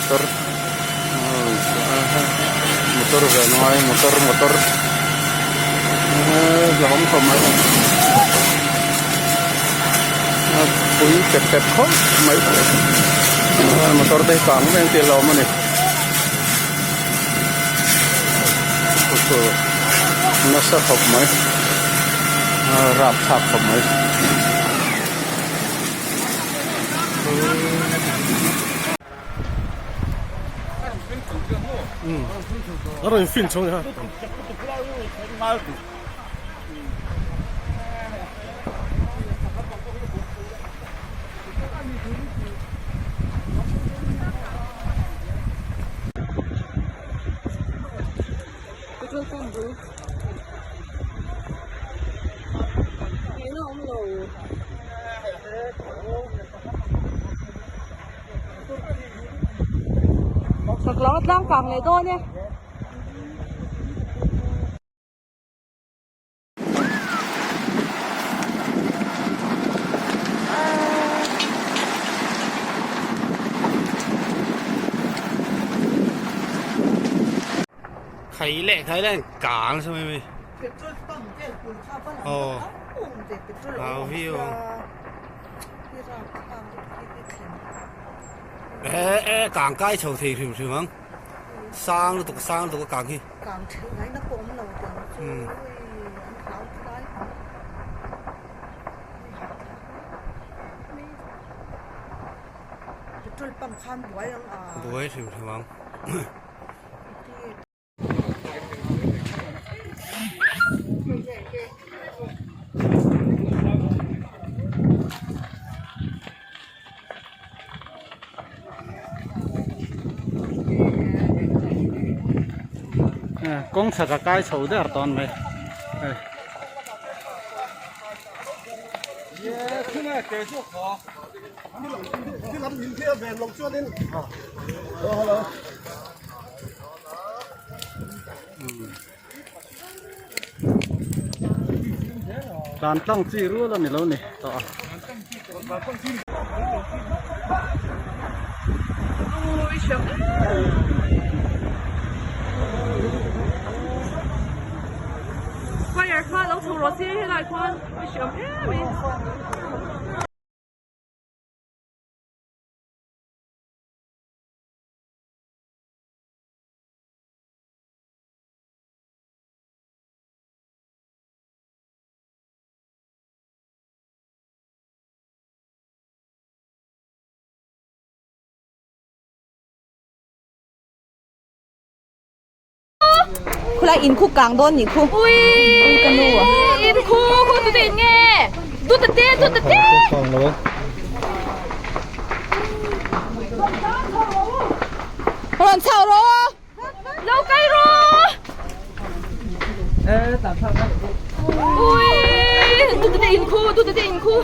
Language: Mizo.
motor motor ve ngai motor motor hlauhawm khawp mai a pui pep pep khawp mai motor te hi kang veng tih a hlauhawm a ni nasa khawp mai rapthlak khawp mai. A rawn fin chho nia. Petrol pump bul eng a awm lo. Chak lo a tlang kang leh dawn e. Khai leh khai leh kang nasa mai mai. Aw au viau ang. E e kang kai chho thei hrim hrim ang. Sang lutuk sang lutuk a kang hi. Kang theih ngaihna pawh awm lo tih ang chu an hlau tlai Petrol pump khan buai ang a. Buai hrim hrim ang. Kawng chhak a kai chho der tawn mai hei. Tlan tlang chi rual a ni lo ni tawh a. Fire kha lo chho rawh se helai khuan i hriam em em. Khulai in khu kang dawn nih khu. Ui ka nu a. In khu khu tu te in nge. Tu te te tu te te. Rawn chho rawh. Lo kai rawh. Ui tu te te in khu tu te te in khu.